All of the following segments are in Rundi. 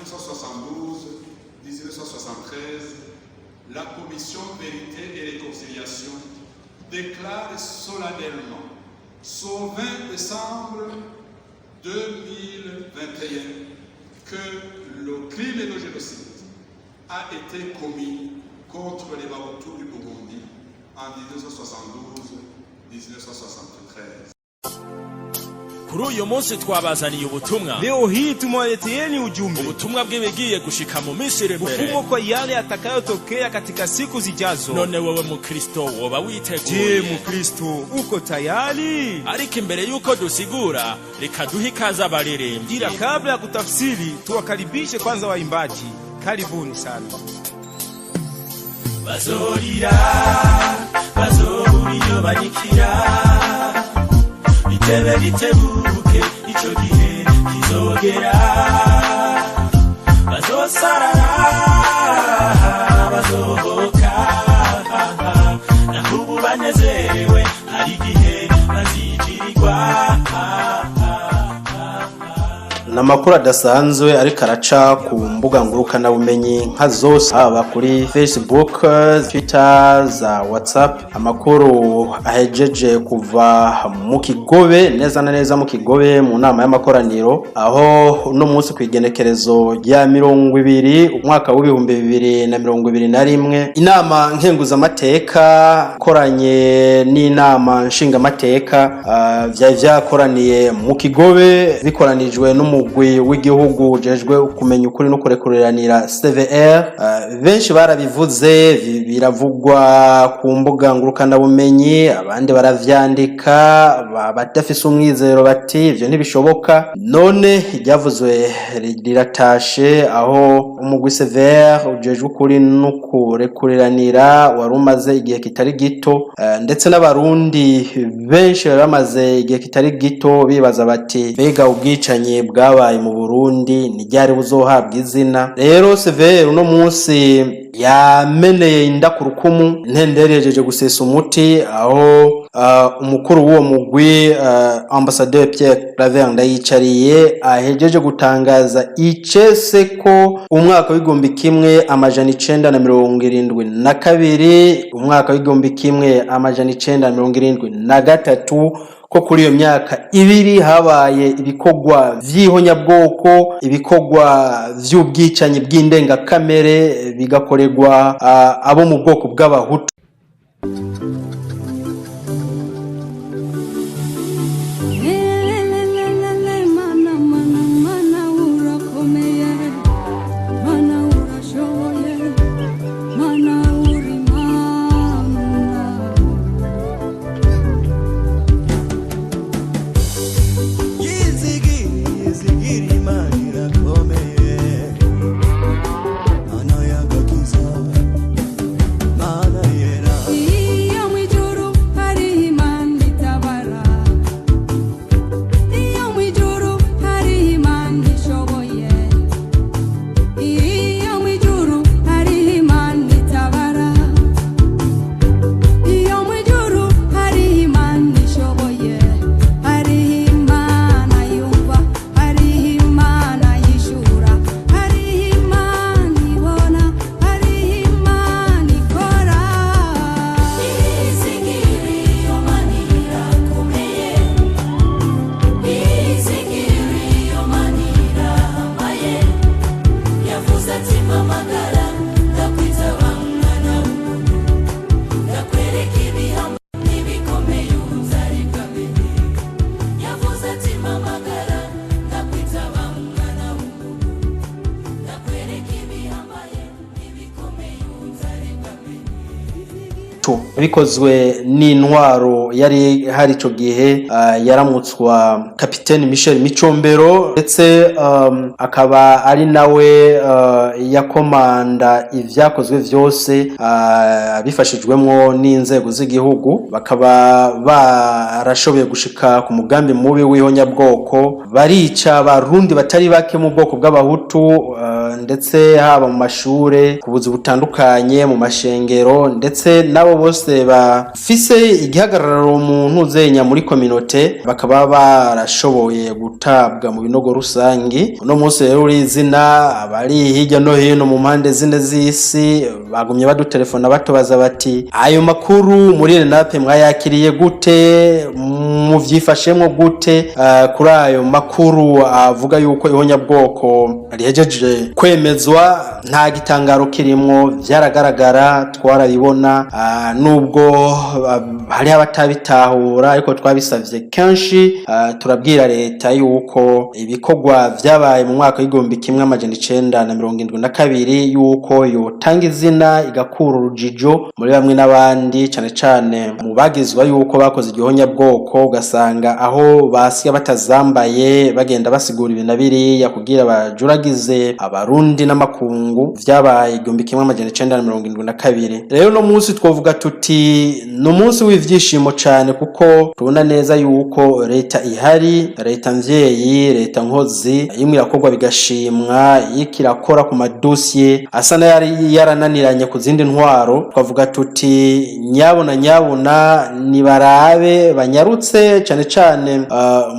1972-1973, la Commission Vérité et Réconciliation déclare solennellement ce 20 décembre 2021 que le crime de génocide a été commis contre les Bahutus du Burundi en 1972-1973. Kuri uyu munsi twabazaniye ubutumwa. Leo hii tumewaleteeni ujumbe. Ubutumwa bw'ibigiye gushika mu minsi iri imbere. Ufumo kwa yale yatakayotokea katika siku zijazo. None wewe mukristo woba Je, witeguye? Mukristo, uko tayari? Ariko imbere y'uko dusigura, reka duhe ikaze abaririmbyi. Ila kabla ya kutafsiri, tuwakaribishe kwanza waimbaji. Karibuni sana. Bazorira, bazobura iyo banyikira, bitebe bitebuke, ico gihe kizogera. Bazosarara, bazohoka, naho ubu banezerewe, hari igihe bazijirirwa. Ni amakuru adasanzwe ariko araca ku mbuga ngurukanabumenyi nka zose, haba kuri Facebook, Twitter, za WhatsApp. Amakuru ahejeje kuva mu Kigobe, neza na neza mu Kigobe, mu nama y'amakoraniro, aho uno munsi ku igenekerezo rya 20 umwaka w'2021, inama nkenguzamateka ikoranye n'inama nshingamateka, vyari vyakoraniye mu Kigobe, bikoranijwe n'umugwi w'igihugu ujejwe kumenya ukuri no kurekuriranira, CVR. Benshi barabivuze, biravugwa ku mbuga ngurukanabumenyi, abandi baravyandika, badafise umwizero bati ivyo ntibishoboka. None iryavuzwe riratashe, aho umugwi CVR ujejwe ukuri no kurekuriranira wari umaze igihe kitari gito, ndetse n'Abarundi benshi bari bamaze igihe kitari gito bibaza bati: mbega ubwicanyi bwabaye mu Burundi ni ryari buzohabwa izina? Rero CVR uno munsi yameneye inda ku rukumu, ntendere yejeje gusesa umuti, aho umukuru w'uwo mugwi, Ambassadeur Pierre Claver Ndayicariye, ahejeje gutangaza icese ko umwaka w'1972, umwaka w'1973, ko kuri iyo myaka 2 habaye ibikorwa vy'ihonyabwoko, ibikorwa vy'ubwicanyi bw'indengakamere, bigakorerwa abo mu bwoko bw'Abahutu. Lelelelelele, mana mana mana urakomeye, mana urashoboye, mana uri mana. Yizigira Imana irakomeye, Mana y'agakiza, Mana yera. Iyo mu ijuru hari Imana itabara, iyo mu ijuru hari Imana ishoboye, iyo mu ijuru hari Imana itabara, iyo mu ijuru hari Imana ishoboye, hari Imana yumva, hari Imana yishura, hari Imana ibona, hari Imana ikora. Izigiriyo manira komeye, izigiriyo manira hambaye, yavuze ati: mpamagara ndakwitaba, mwana w'umuntu, ndakwereka ibihamba n'ibikomeye utari bwamenye. Yavuze ati: mpamagara ndakwitaba, mwana w'umuntu, ndakwereka ibihambaye n'ibikomeye utari bwamenye. Bikozwe n'intwaro yari hari ico gihe, yaramutswa Kapiteni Michel Micombero, ndetse akaba ari nawe yakomanda ivyakozwe vyose, bifashijwemwo n'inzego z'igihugu, bakaba barashoboye gushika ku mugambi mubi w'ihonyabwoko, barica Abarundi batari bake mu bwoko bw'Abahutu, ndetse haba mu mashure, ku buzi butandukanye, mu mashengero, ndetse nabo bose. bose bafise igihagararo mu ntuzenya muri kominote, bakaba barashoboye gutabwa mu binogo rusangi. Uno munsi rero uri izina abari hirya no hino mu mpande zine z'isi bagumye badutelefona batubaza bati: "Ayo makuru muri RENAPE mwayakiriye gute? Muvyifashemwo gute kuri ayo makuru avuga yuko ihonyabwoko rihejeje kwemezwa?" Nta gitangaro kirimwo, vyaragaragara, twarabibona, nubwo hariho abatabitahura, ariko twabisavye kenshi. Turabwira leta yuko ibikorwa vyabaye mu mwaka w'1972, yuko yotanga izina igakura urujijo muri bamwe n'abandi, cane cane mu bagizwa yuko bakoze igihonyabwoko, ugasanga aho basiga batazambaye bagenda basigura ibi na biriya kugira bajuragize Abarundi n'amakungu. Vyabaye 1972. Rero uno munsi twovuga tuti ni umunsi w'ivyishimo cane, kuko tubona neza yuko leta ihari, leta mvyeyi, leta nkozi, imwe irakorwa bigashimwa, iriko irakora ku madosiye asa n'ayari yarananiranye ku zindi ntwaro. Twavuga tuti nyabuna nyabuna nibarabe banyarutse, cane cane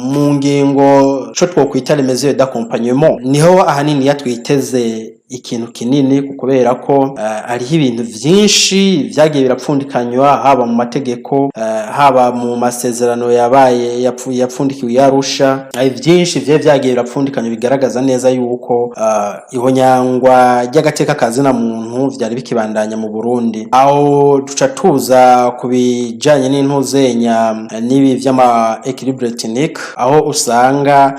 mu ngingo co twokwita les mesures d'accompagnement, niho ahanini yatwiteze ikintu kinini, kubera ko hariho ibintu vyinshi vyagiye birapfundikanywa, haba mu mategeko, haba mu masezerano yabaye yapfundikiwe yarusha. Vyinshi vyari vyagiye birapfundikanywa bigaragaza neza yuko ihonyangwa ry'agateka kazina muntu vyari bikibandanya mu Burundi. Aho tuca tuza ku bijanye n'intuzenya n'ibi vy'ama équilibre ethnique, aho usanga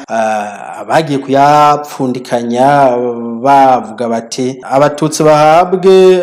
abagiye kuyapfundikanya bavuga bati Abatutsi bahabwe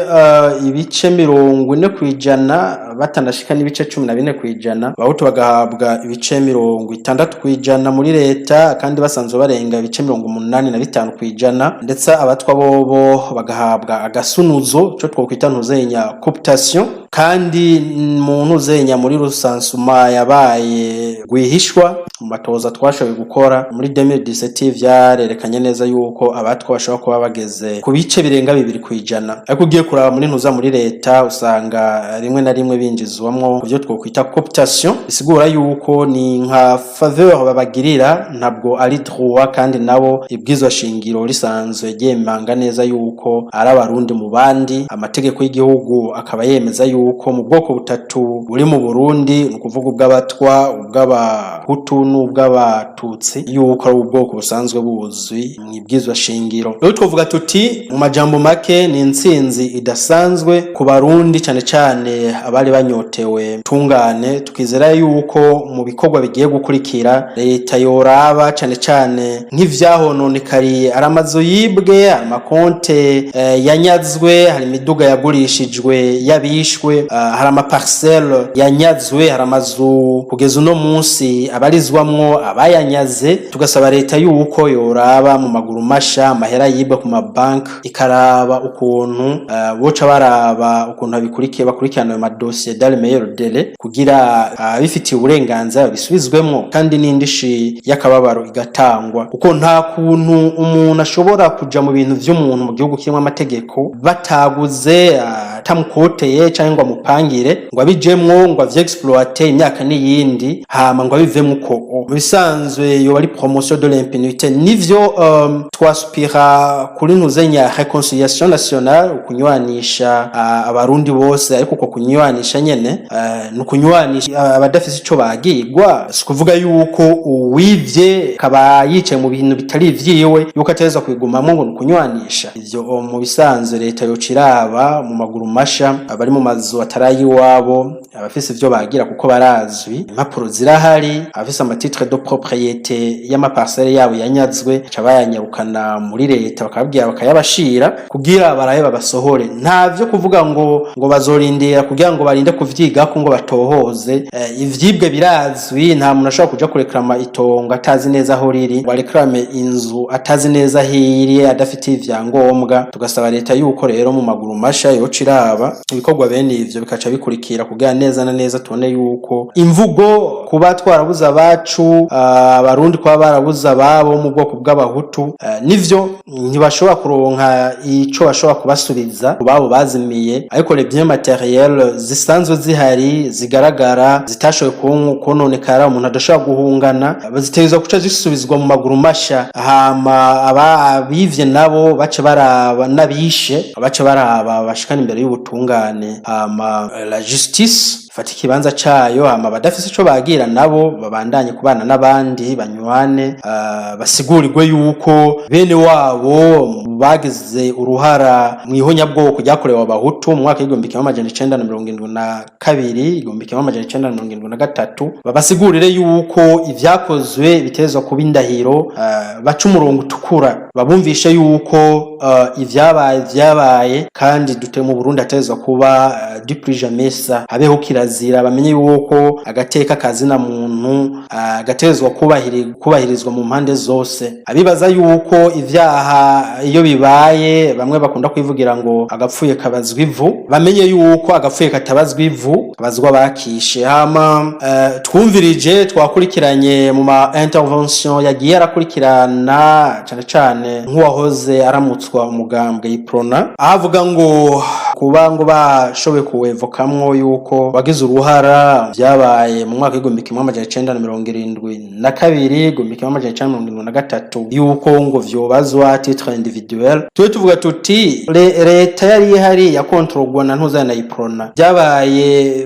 ibice 40%, batanashika n'ibice 14%, Abahutu bagahabwa ibice 60% muri leta, kandi basanzwe barenga ibice 85%, ndetse Abatwa bobo bagahabwa agasunuzo, co twokwita ntuzenya cooptation. Kandi mu ntuzenya muri recensement yabaye rwihishwa, mu matoza twashoboye gukora muri 2017, vyarerekanye neza yuko Abatwa bashobora kuba bageze ku bice birenga 2%. Ariko ugiye kuraba muri ntuza muri leta, usanga rimwe na rimwe binjizwamwo ku byo twokwita cooptation, bisigura yuko ni nka faveur babagirira, ntabwo ari droit. Kandi nabo ibwizwa shingiro risanzwe ryemanga neza yuko ari Abarundi mu bandi, amategeko y'igihugu akaba yemeza yuko mu bwoko butatu buri mu Burundi, ni ukuvuga ubw'Abatwa, ubw'Abahutu n'ubw'Abatutsi, yuko ari ubwoko busanzwe buzwi mu ibwizwa shingiro. Rero twovuga tuti mu majambo make ni intsinzi idasanzwe ku Barundi, cane cane abari banyotewe tungane. Tukizera yuko mu bikorwa bigiye gukurikira leta yoraba cane cane nk'ivyahononekariye, ari amazu yibwe, amakonte yanyazwe, hari imiduga yagurishijwe yabishwe, hari amaparcelle yanyazwe, hari amazu kugeza uno munsi abarizwamwo abayanyaze. Tugasaba leta yuko yoraba mu maguru masha amahera yibwe ku mabanki, ikaraba ukuntu boca baraba ukuntu babikurikiye, bakurikirana ayo madosiye dans le meilleur délai, kugira abifitiye uburenganzira babisubizwemwo, kandi n'indishi y'akababaro igatangwa, kuko nta kuntu umuntu ashobora kuja mu bintu vy'umuntu mu gihugu kirimwo amategeko bataguze, atamukoteye canke ngo amupangire, ngo abijemwo, ngo avyexploite imyaka n'iyindi, hama ngo abivemwo uko. Mu bisanzwe yoba ari promotion de l'impunité. Nivyo, twaspira kuri ntuzenya réconciliation nationale, ukunywanisha Abarundi bose, ariko uko kunywanisha nyene ni ukunywanisha abadafise ico bagirwa. Si kuvuga yuko uwivye kaba yicaye mu bintu bitari ivyiwe yuko ategerezwa kubigumamwo ngo ni ukunywanisha. Ivyo mu bisanzwe leta yoca iraba mu maguru masha abari mu mazu atari ayiwabo, abafise ivyo bagira, kuko barazwi, impapuro zirahari, abafise amatitre de propriété y'amaparcelle yabo yanyazwe, baca bayanyarukana muri leta, bakababwira bakayabashira kugira barabe babasohore. Nta vyo kuvuga ngo bazorindira kugira ngo barinde kuvyigako ngo batohoze. Ivyibwe birazwi. Nta muntu ashobora kuja kureklama itongo atazi neza aho riri, ngo areklame inzu atazi neza aho iri, adafitiye ivyangombwa. Tugasaba leta yuko rero mu maguru masha yoca iraba. turaba ibikorwa bene ivyo bikaca bikurikira, kugira neza na neza tubone yuko imvugo kuba twarabuze abacu, Abarundi kuba barabuze ababo mu bwoko bw'Abahutu, nivyo ntibashobora kuronka ico bashobora kubasubiza ku babo bazimiye, ariko les biens matériels zisanzwe zihari, zigaragara, zitashoboye kononekara, umuntu adashobora guhungana, zitegerezwa guca zisubizwa mu maguru masha. Hama aba abivye nabo bace baraba, n'abishe bace baraba bashikana imbere y'ubutungane, hama la justice ifata ikibanza cayo, hama badafise ico bagira nabo babandanye kubana n'abandi, banywane, basigurirwe yuko bene wabo bagize uruhara mu ihonyabwoko ryakorewe Abahutu mu mwaka w'1972, 1973, babasigurire yuko ivyakozwe bitezwa kuba indahiro, baca umurongo utukura, babumvishe yuko ivyabaye vyabaye, kandi dute mu Burundi hatezwa kuba du plus jamais ça, habeho kirazira, bamenye yuko agateka kazina muntu gatezwa kubahirizwa mu mpande zose. Abibaza yuko ivyaha iyo bibaye, bamwe bakunda kwivugira ngo agapfuye kabazwa ivu, bamenye yuko agapfuye katabazwa ivu, kabazwa bakishe. Hama twumvirije, twakurikiranye mu ma intervention yagiye arakurikirana, cane cane nk'uwahoze aramutswa umugambwe Iprona, aho avuga ngo kuba ngo bashoboye kuwevokamwo yuko wagize uruhara vyabaye mu mwaka w'1972, 1973, yuko ngo vyobazwa titre individuel. Tube tuvuga tuti leta yari ihari yakontorogwa na ntuza na Iprona, byabaye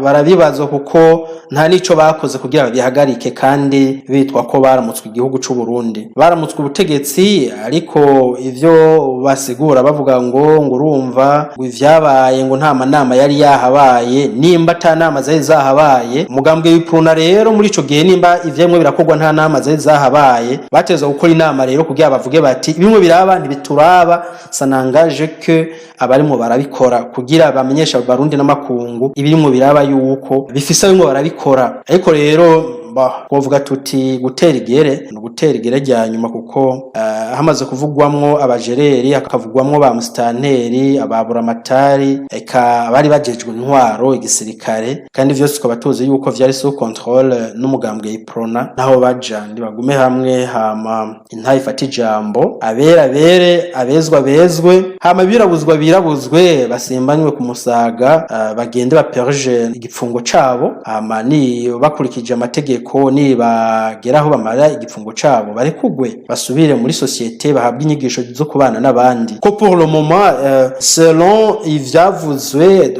barabibazwa kuko nta nico bakoze kugira babihagarike, kandi bitwa ko baramutswe igihugu c'u Burundi, baramutswe ubutegetsi. Ariko ivyo basigura bavuga ngo urumva ngo ivyabaye ngo nta manama yari yahabaye. Nimba ata nama zari zahabaye, umugambwe w'Iprona rero muri ico gihe, nimba ivyemwe birakorwa nta nama zari zahabaye, batezwa gukora inama rero kugira bavuge bati bimwe biraba ntibituraba, ça n'engage que abarimwo barabikora, kugira bamenyesha Abarundi n'amakungu ibirimwo biraba yuko bifise abimwo barabikora. Ariko rero twovuga tuti gutera igere ni ugutera igere rya nyuma, kuko hamaze kuvugwamwo abajereri, hakavugwamwo ba musitanteri, ababuramatari, eka abari bajejwe intwaro, igisirikare, kandi vyose tukaba tuzi yuko vyari sous contrôle n'umugambwe Iprona. Naho baja ndibagume hamwe, hama intahe ifata ijambo, abera bere, abezwa bezwe, hama birabuzwa birabuzwe, basimbanywe ku musaga, bagende baperje igipfungo cabo. Hama ni bakurikije amategeko, nibagera aho bamara igipfungo cabo barekugwe, basubire muri société, bahabwe inyigisho zo kubana n'abandi. Ko pour le moment, selon ivyavuzwe,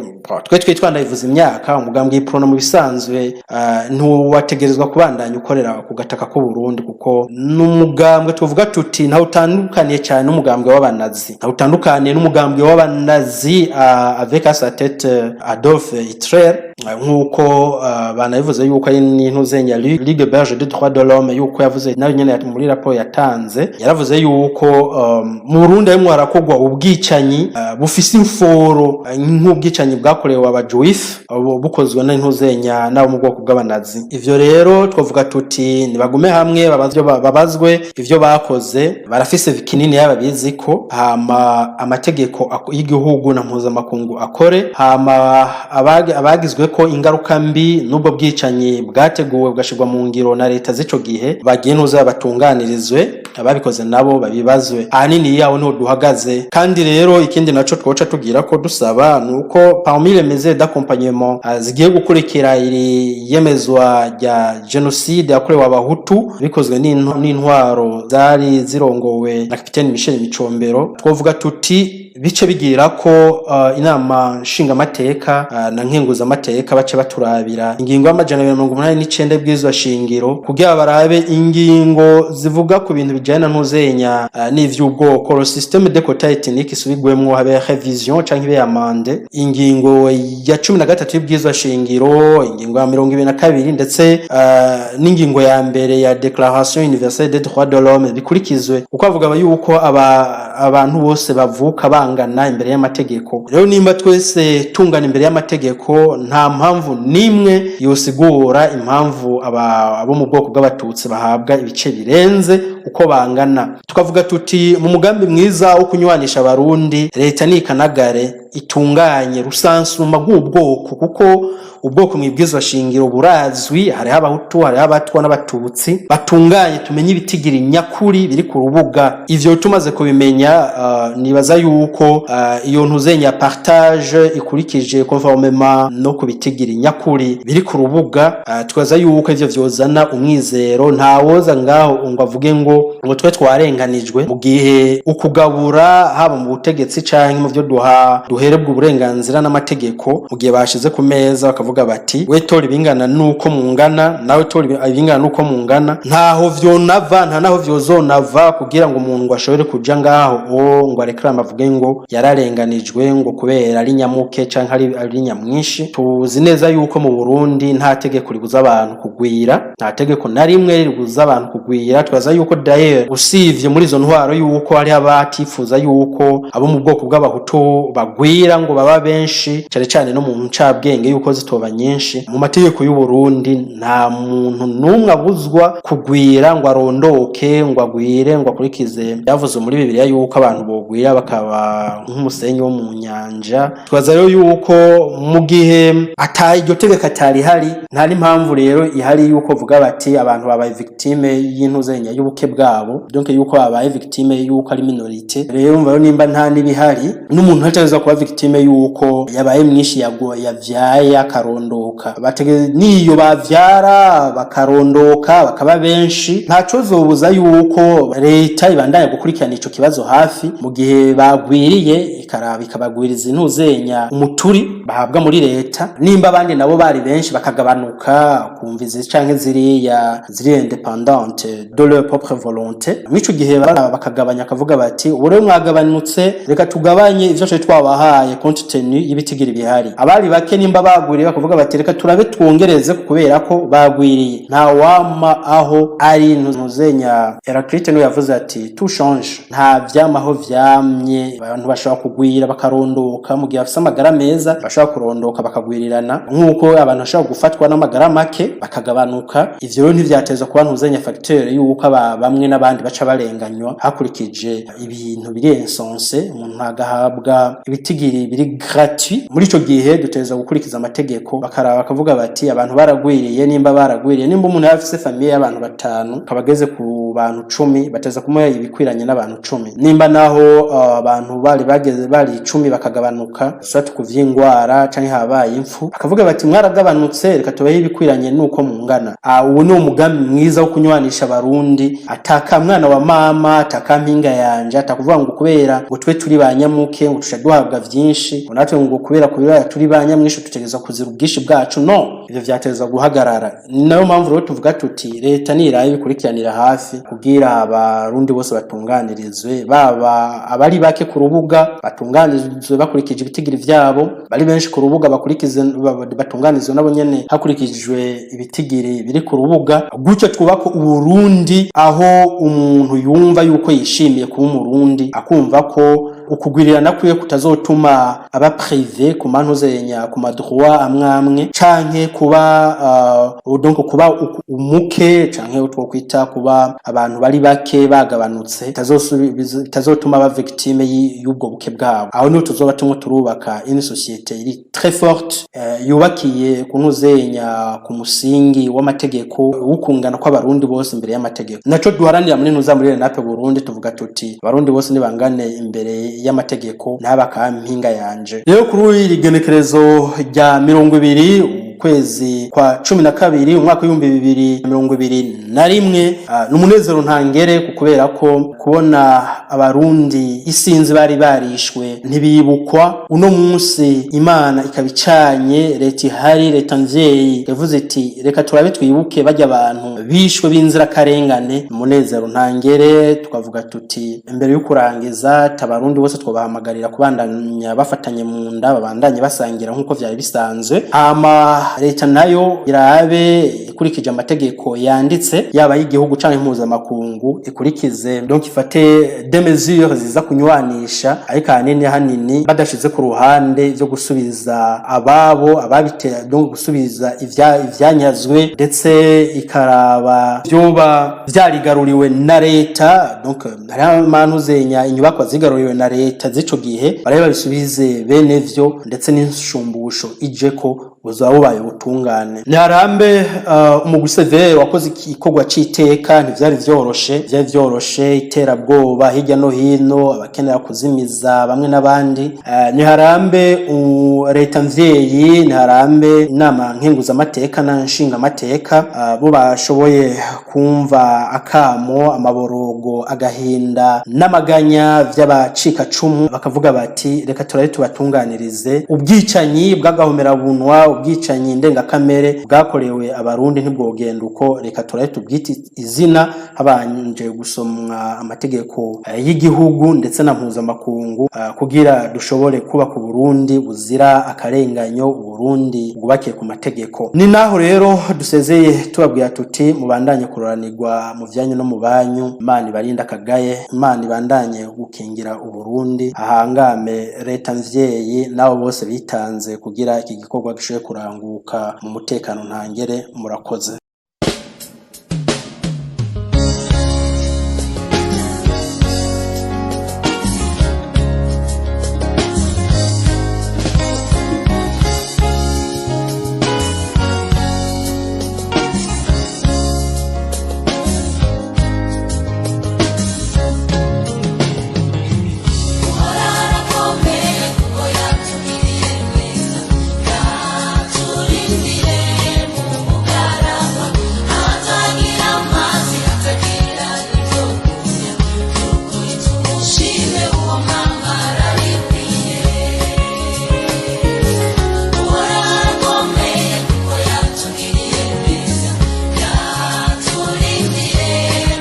twe twitwa ndabivuze imyaka, umugambwe Iprona mu bisanzwe ntuwategerezwa kubandanya ukorera ku gataka k'u Burundi, kuko n'umugambwe tuvuga tuti ntawe utandukaniye cyane n'umugambwe w'Abanazi, ntawe utandukaniye n'umugambwe w'Abanazi avec à sa tête Adolf Hitler, nk'uko banabivuze yuko ari n'intuzenya Ligue belge des droits de l'homme, yuko yavuze nayo nyene muri raporo yatanze, yaravuze yuko mu Burundi harimwo harakogwa ubwicanyi bufise imforo nk'ubwicanyi bwakorewe Abajuif bukozwe n'intuzenya n'abo mu bwoko bw'Abanazi. Ivyo rero twavuga tuti nibagume hamwe, babazwe ivyo bakoze, barafise kinini yaba bizi ko, hama amategeko y'igihugu na mpuzamakungu akore, hama abagizwe ko ingaruka mbi n'ubwo bwicanyi bwateguwe bugashirwa mu ngiro na leta z'ico gihe bagiye ntuza batunganirizwe, ababikoze nabo babibazwe. Ahanini yaho niho duhagaze. Kandi rero ikindi naco twoca tugira ko dusaba nuko parmi les mesures d'accompagnement zigiye gukurikira iri yemezwa rya genocide yakorewe Abahutu bikozwe n'intwaro zari zirongowe na kapiteni Michel Micombero, twovuga tuti bice bigira ko inama nshingamateka na nkenguzamateka bace baturabira ingingo y'289 y'ibwirizwa shingiro, kugira barabe ingingo zivuga ku bintu bijanye na ntuzenya n'ivy'ubwoko, le système de quota ethnique isubigwemwo, habe révision canke ibe amendé, ingingo ya 13 y'ibwirizwa shingiro, ingingo ya 22, ndetse n'ingingo ya mbere ya Déclaration universelle des droits de l'homme bikurikizwe, kuko avuga yuko abantu bose bavuka bangana. bangana imbere y'amategeko. Rero nimba twese tungana imbere y'amategeko, nta mpamvu n'imwe yosigura impamvu abo mu bwoko bw'Abatutsi bahabwa ibice birenze uko bangana. Tukavuga tuti mu mugambi mwiza wo kunywanisha Abarundi, leta nikanagare itunganye recensement bw'ubwoko, kuko ubwoko mw'ibwirizwa shingiro burazwi: hariho Abahutu, hariho Abatwa n'Abatutsi. Batunganye tumenye ibitigiri nyakuri biri ku rubuga. Ivyo tumaze kubimenya, nibaza yuko iyo ntuzenya partage ikurikije conformément no ku bitigiri nyakuri biri ku rubuga, twaza yuko ivyo vyozana umwizero. Ntawoza ngaho ngo avuge ngo twe twarenganijwe, mu gihe ukugabura haba mu butegetsi canke mu vyo duha duherebwa uburenganzira n'amategeko, mu gihe bashize ku meza bakavuga bati: "We tora ibingana nuko mungana, nawe tora ibingana nuko mungana." Ntaho vyonava, nta naho vyozonava kugira ngo umuntu ngo ashobore kuja ngaho o ngo arekrame avuge ngo yararenganijwe, ngo kubera ari nyamuke canke ari nyamwinshi. Tuzi neza yuko mu Burundi nta tegeko ribuza abantu kugwira, nta tegeko na rimwe ribuza abantu kugwira. Twaza yuko d'ailleurs, usivye muri izo ntwaro yuko hari abatifuza yuko abo mu bwoko bw'Abahutu bagwira ngo baba benshi, cane cane no mu ncabwenge yuko zitoba nyinshi, mu mategeko y'u Burundi nta muntu n'umwe abuzwa kugwira ngo arondoke, ngo agwire, ngo akurikize byavuzwe muri Bibiliya yuko abantu bogwira bakaba nk'umusenyi wo mu nyanja. Twaza rero yuko mu gihe ata iryo tegeko atari hari, nta n'impamvu rero ihari yuko vuga bati abantu babaye victime y'intuzenya y'ubuke bwabo, donc yuko babaye victime yuko ari minorité. Rero umva rero, nimba nta n'ibihari, n'umuntu ntategerezwa kuba victime yuko yabaye mwinshi, yavyaye akarondoka. Niyo bavyara bakarondoka bakaba benshi, ntaco zobuza yuko leta ibandanya gukurikirana ico kibazo hafi. Mu gihe bagwiriye, ikaraba ikabagwiriza intuzenya umuturi bahabwa muri leta. Nimba abandi nabo bari benshi bakagabanuka kumva izi canke ziriya ziri indépendante de leur propre volonté, mw'ico gihe baraba bakagabanya, akavuga bati: "Ubu rero mwagabanutse, reka tugabanye ivyo twari twabahaye compte tenu y'ibitigiri bihari." Abari bake nimba bagwiriye, bakavuga bati: "Reka turabe twongereze kubera ko bagwiriye." Nta wama aho ari ntuzenya. Héraclite niwe yavuze ati: "Tout change." Nta vyamaho vyamye. Abantu bashobora kugwira bakarondoka mu gihe bafise amagara meza, bashobora kurondoka bakagwirirana, nk'uko abantu bashobora gufatwa n'amagara make bakagabanuka. Ivyo rero ntivyateza kuba ntuzenya facteur yuko aba bamwe n'abandi baca barenganywa hakurikije ibintu biri insensé, umuntu agahabwa ibitigiri biri gratuit. Muri ico gihe duteza gukurikiza amategeko, bakaraba bakavuga bati: "Abantu baragwiriye." Nimba baragwiriye, nimba umuntu yaba afise famille y'abantu batanu, akaba ageze ku bantu 10, bateza kumuha ibikwiranye n'abantu 10. Nimba naho abantu bari bageze bari 10 bakagabanuka, soit ku vy'ingwara canke habaye impfu, bakavuga bati: "Mwaragabanutse, reka tubahe ibikwiranye nuko mungana." Uwo ni umugambi mwiza wo kunywanisha Abarundi, ataka mwana wa mama, ataka mpinga yanje, atakuvuga ngo kubera ngo twe turi ba nyamuke ngo tuca duhabwa vyinshi, ngo natwe ngo kubera turi ba nyamwinshi tutegerezwa kuzira ubwinshi bwacu. No ivyo vyateza guhagarara. Ni nayo mpamvu rero tuvuga tuti leta niraye bikurikiranira hafi kugira Abarundi bose batunganirizwe, baba abari bake ku rubuga batunganirizwe bakurikije ibitigiri vyabo, bari benshi ku rubuga bakurikize batunganirizwe nabo nyene hakurikijwe ibitigiri biri ku rubuga. Gutyo twubaka Uburundi aho umuntu yumva yuko yishimiye kuba Umurundi, akumva ko ukugwirirana kwiwe kutazotuma aba privé ku mantuzenya, ku ma droits amwe amwe, canke kuba donc kuba umuke, canke utwo kwita kuba abantu bari bake bagabanutse bitazotuma aba victime y'ubwo buke bwabo. Aho niho tuzoba tumwe turubaka une société iri très forte, yubakiye ku ntuzenya, ku musingi w'amategeko w'ukungana kw'Abarundi bose imbere y'amategeko. Naco duharanira muri ntuza muri RENAPE Burundi. Tuvuga tuti Abarundi bose nibangane imbere y'amategeko, ntaba kampinga yanje. Rero kuri iri genekerezo rya 20 ukwezi kwa 12 umwaka w'2021, ni umunezero ntangere, kubera ko kubona Abarundi isinzi bari barishwe ntibibukwa, uno munsi Imana ikaba icanye leta ihari, leta mvyeyi yavuze iti: "Reka turabe twibuke bajya abantu bishwe b'inzirakarengane." Umunezero ntangere. Tukavuga tuti imbere yo kurangiza, Abarundi bose twabahamagarira kubandanya bafatanye mu nda, babandanye basangira nk'uko vyari bisanzwe. Hama Leta nayo irabe ikurikije amategeko yanditse, yaba y'igihugu canke mpuzamakungu, ikurikize, donc ifate des mesures ziza kunywanisha, ariko ahanini hanini badashize ku ruhande vyo gusubiza ababo ababitera, donc gusubiza ivyanyazwe, ndetse ikaraba vyoba vyarigaruriwe na leta. Donc hariho amantu zenya inyubakwa zigaruriwe na leta z'ico gihe, barabe babisubize bene vyo, ndetse n'inshumbusho ijeko, buzaba bubaye ubutungane. Niharambe umugwi CVR wakoze igikorwa c'iteka. Ntivyari vyoroshe, vyari vyoroshe, iterabwoba hirya no hino, abakenera kuzimiza bamwe n'abandi. Niharambe leta mvyeyi, niharambe inama nkenguzamateka na nshingamateka, bo bashoboye kumva akamo, amaborogo, agahinda n'amaganya vy'abacikacumu, bakavuga bati: "Reka turabe tubatunganirize." Ubwicanyi bw'agahomerabunwa, ubwicanyi ndengakamere bwakorewe Abarundi ntibwogenda uko. Reka turabe tubwite izina, habanje gusomwa amategeko y'igihugu ndetse na mpuzamakungu, kugira dushobore kubaka Uburundi buzira akarenganyo, Uburundi bwubakiye ku mategeko. Ni naho rero dusezeye, tubabwira tuti: mubandanye kuroranirwa mu vyanyu no mu banyu. Imana ibarinde akagaye, Imana ibandanye gukingira Uburundi, ahangame leta mvyeyi n'abo bose bitanze kugira iki gikorwa gishobore kuranguka mu mutekano ntangere. Murakoze. Arakomeye kuko yatugiriye neza, yaturindiye mu bugarama, atagira amazi, atagira ibyo kurya. By'ukuri tumushime, uwo mama arabikwiye. Arakomeye kuko yatugiriye neza, yaturindiye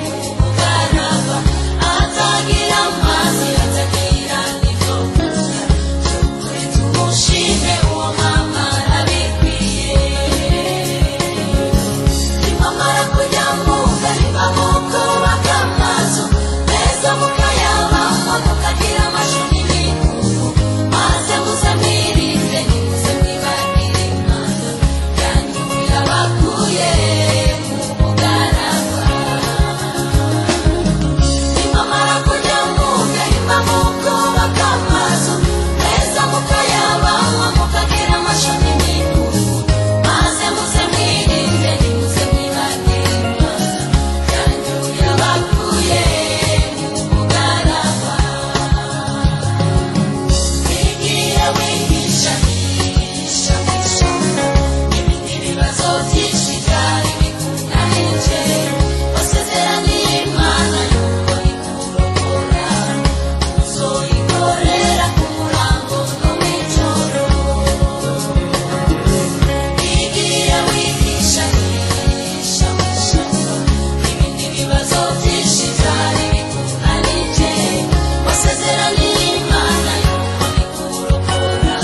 mu bugarama, atagira amazi, atagira n'ibyo kurya. By'ukuri tumushime, uwo mama arabikwiye. Nimwamara kujya muga, nimba mukubaka amazu meza, mukayabamo, mukagira amashuri n'imikuru, maze muze mwirinde, nimuze mwibagire Imana yanyu yabakuye mu bugaragwa. Nimwamara kujya muga, nimba mukubaka amazu meza, mukayabamo, mukagira amashuri n'imikuru, maze muze mwirinde, nimuze mwibagire Imana yanyu yabakuye mu bugaragwa. Igihe wihisha hisha mw'ishyamba, n'ibindi bibazo byinshi byari bikunanije, wasezeraniye Imana yuko ikurokora, uzoyikorera ku murango no mw'ijoro. Igihe wihisha hisha mw'ishyamba, n'ibindi bibazo byinshi byari bikunanije, wasezeraniye Imana yuko ikurokora,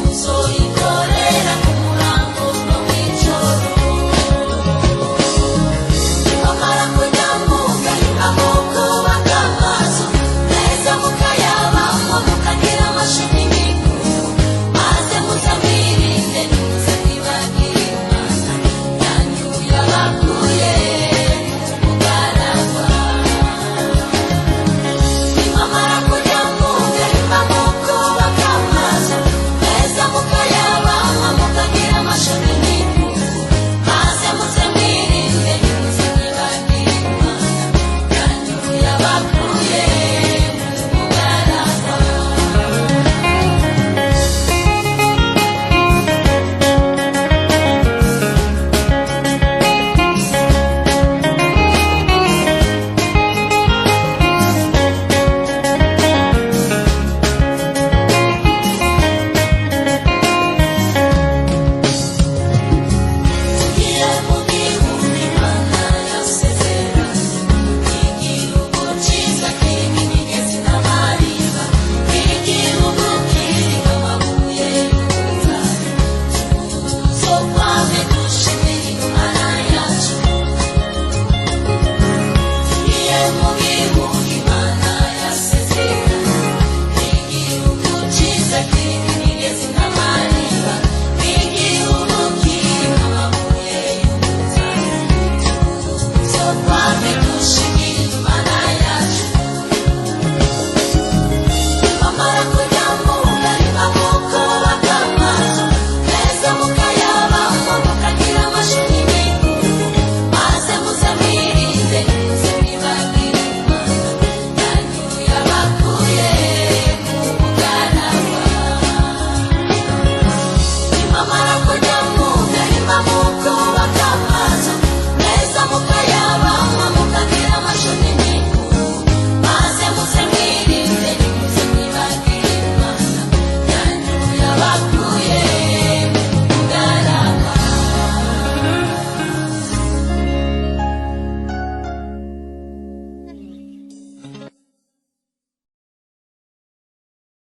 uzoyikorera ku murango no mw'ijoro. Nimwamara kujya muga, nimba mukubaka amazu meza, mukayabamo, mukagira amashuri n'imikuru, maze muze mwirinde, nimuze mwibagire Imana yanyu yabakuye mu bugaragwa. Nimwamara kujya muga, nimba mukubaka amazu meza, mukayabamo, mukagira amashuri n'imikuru, maze muze mwirinde, nimuze mwibagire Imana yanyu yabakuye mu bugaragwa. Tugiye